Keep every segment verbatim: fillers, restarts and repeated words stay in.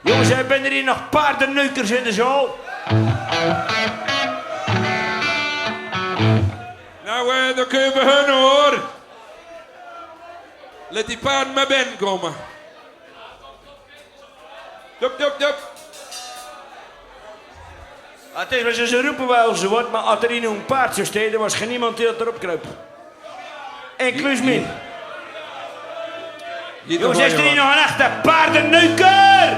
Jonges, hè, binne d'r hie nog paardeneukers in de zaal? Nou, eh, dan kinne we beginne, huur. Laot die paarde mer binnekómme. Dup, dup, dup. Ah, 't is mer, ze rope waal ins waat, mer es d'r hie noe ein paard zou staon, dan waas gein niemes dae d'r op kruip. Inclusief mich. Jonges, is d'r hie nog eine echte paardeneuker?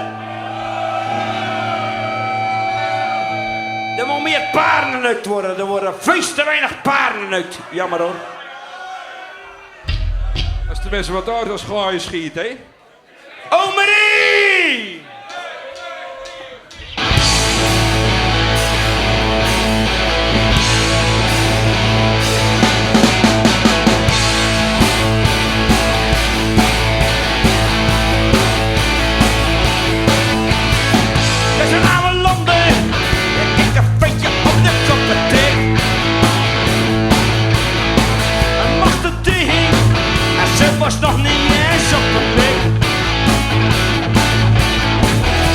D'r mótte mier paarde geneuk waere. D'r waere väöl te weinig paarde geneuk. Jamer, huur. Es de minse waat dao es gaar schiete, hè? Ome Rie! D'r is eine aw londe, dae kiek e ventje op de kop en dae maakde die, en ze waas nog neet ins op de been.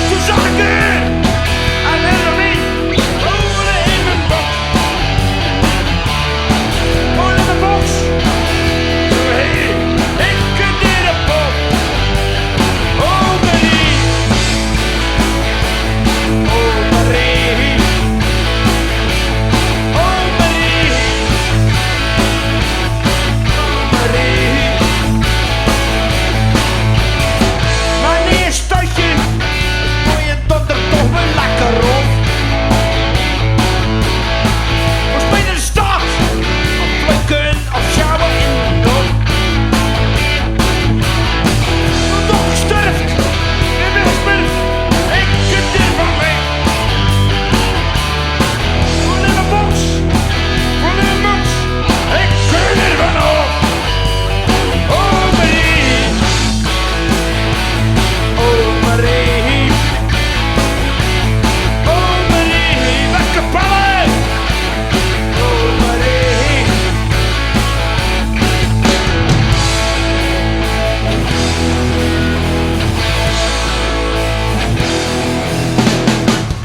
Toen zag ik er aan Hermie: "Hol in mien boks. Hol in mien boks." Toen heet ik de pop. Ome Rie. Ome Rie. Ome Rie. Ome Rie. Wanneer start je? Gooi je donder toch weer lekker op. We spelen de start. Of plukken of sjouwen in de dop. Toch gesturfd. In de spurt. Ik zit er van mee. Hol in mien boks. Hol in mien boks. Ik kun er vanaf. Ome Rie. Ome Rie. Ome Rie. Lekker ballen. Ome Rie.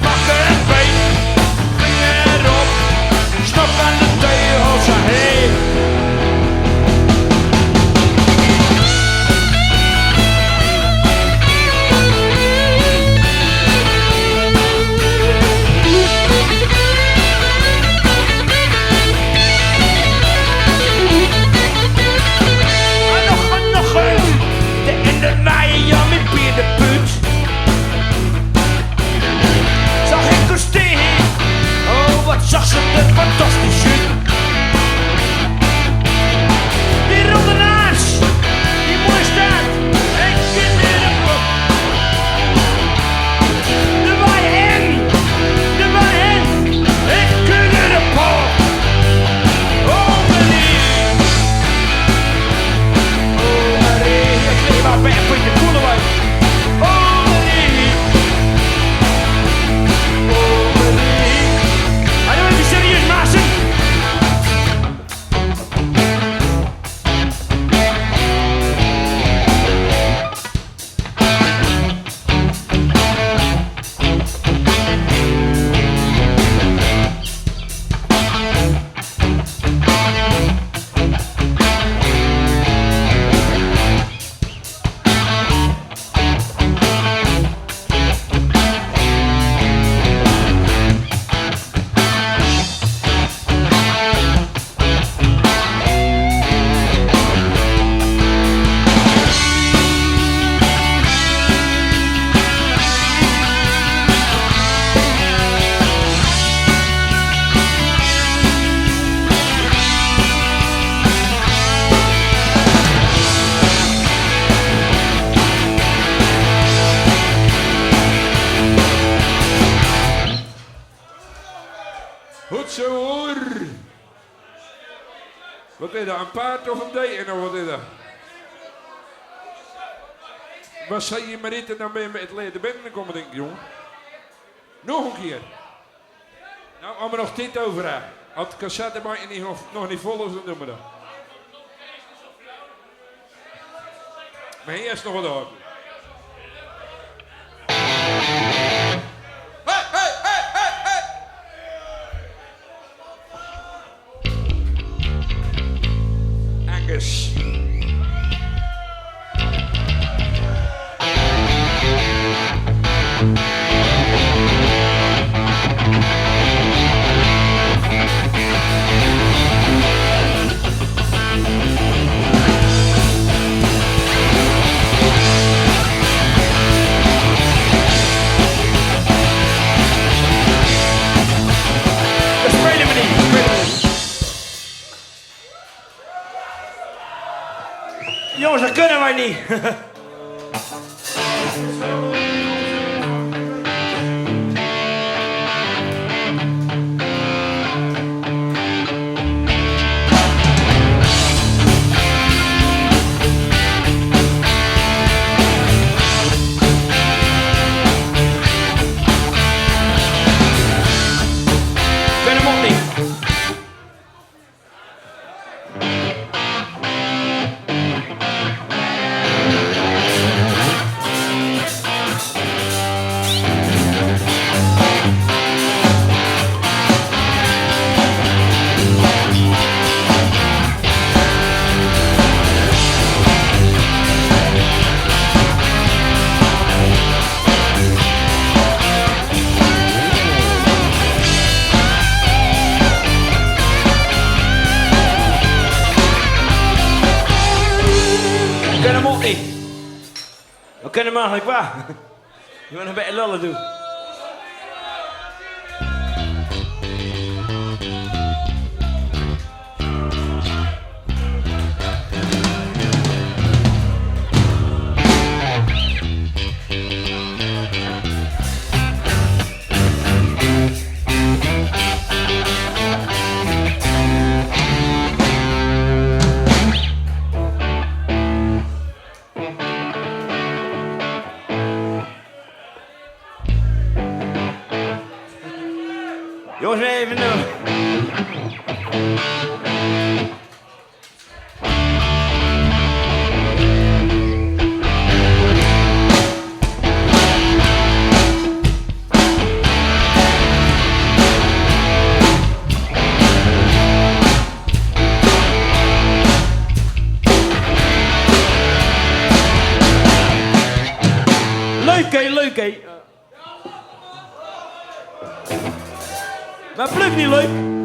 Pak 'n beet, vinger op, stok aan de teugels heen. En nog, en nog eens. De ende maaien, ja, mien pierdeput. Zag ik 'r staon. Oh, wat zag ze er fantastisch uit. Die ronde naast, die mooie staart. Ik zit in de kop. De waai in, de waai in. Ik kun er de pop. Ome Rie. Ome Rie, ik leef maar bij een beetje koele wijn. Ome Rie. Ome Rie. Hallo, even serieus, Maassen. Goed zo, huur. Wat is dat, een paard of een deien of wat is dat? Wat zei je maar niet en dan ben je met het leden binnenkomen, denk ik, jongen. Nog een keer. Nou, als we nog tijd over hebben. Als het cassettebandje niet, nog, nog niet vol is, dan doen we dat. Maar hier is nog wat over. Gønne mai ni. Gønne mootni. Gønne mootni. Gønne mai, like, hva? You wanna bet a lullaby? Your name, no. Leuk, hè, leuk, hè. Mer blief neet leuk.